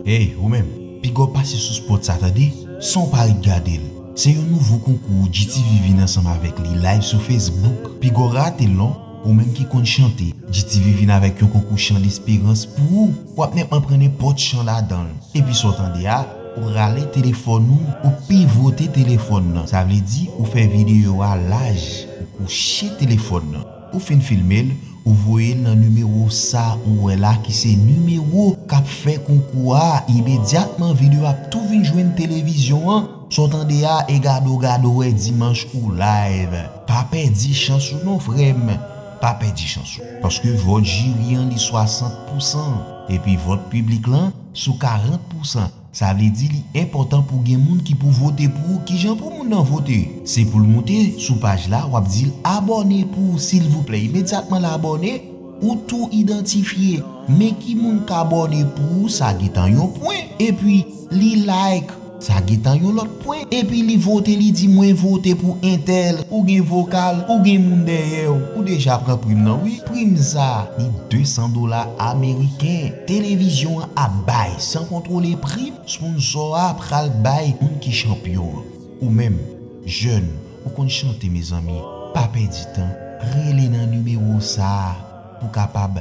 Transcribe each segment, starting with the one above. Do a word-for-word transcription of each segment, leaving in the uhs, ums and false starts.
Hey, ou menm, piga w pase sou spòt sa, tande? San w pa ret gade l. Se yon nouvo konkou G T V vin ansanm avèk li live sou Facebook. Piga w rate l non. Ou menm ki konn chante, G T V vin avèk yon konkou chan desperans pou ou. W ap menm aprann nenpòt chan ladan l. Epi sa w tande a, ou rale telefòn ou, ou pivote telefòn nan. Sa vle di ou fè videyo a laj, ou kouche telefòn nan. Ou fin filme l, ou voye l nan nimewo sa ou wè la ki se nimewo k ap fè konkou a. Imedyatman videyo ap tou vin jwenn televizyon an. Sa w tande a, e gade w gade w wè dimanch ou live. Pa pèdi chans ou non, frè m. Pa pèdi chans ou. Paske vòt jiri an li swasant pousan. Epi vòt piblik lan sou karant pousan. Sa vle di li enpòtan pou gen moun ki pou vote pou ou. Kijan pou moun nan vote? Se pou l moute sou paj la, w ap di l abòne pou ou, silvouplè. Imedyatman l abòne, ou tou idantifye. Men ki moun k abòne pou ou, sa gentan yon pwen. Epi li like, sa gentan yon lòt pwen. Epi li vote, li di mwen vote pou entèl. Ou gen vokal, ou gen moun dèyè w. Ou deja pran prim nan, wi. Prim sa, li de san dola ameriken. Televizyon an ap bay san kontwole prim, sponsò a pral bay moun ki chanpyon an. Ou menm, jèn, ou konn chante, mezanmi, pa pèdi tan. Rele nan nimewo sa a pou kapab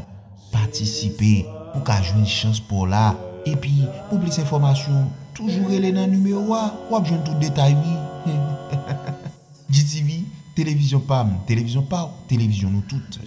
patisipe, pou ka jwenn chans pa w la. Epi, pou plis enfòmasyon, toujou rele nan nimewo a, w ap jwenn tout detay, wi. G T V, televizyon pa m, televizyon pa w, televizyon nou tout.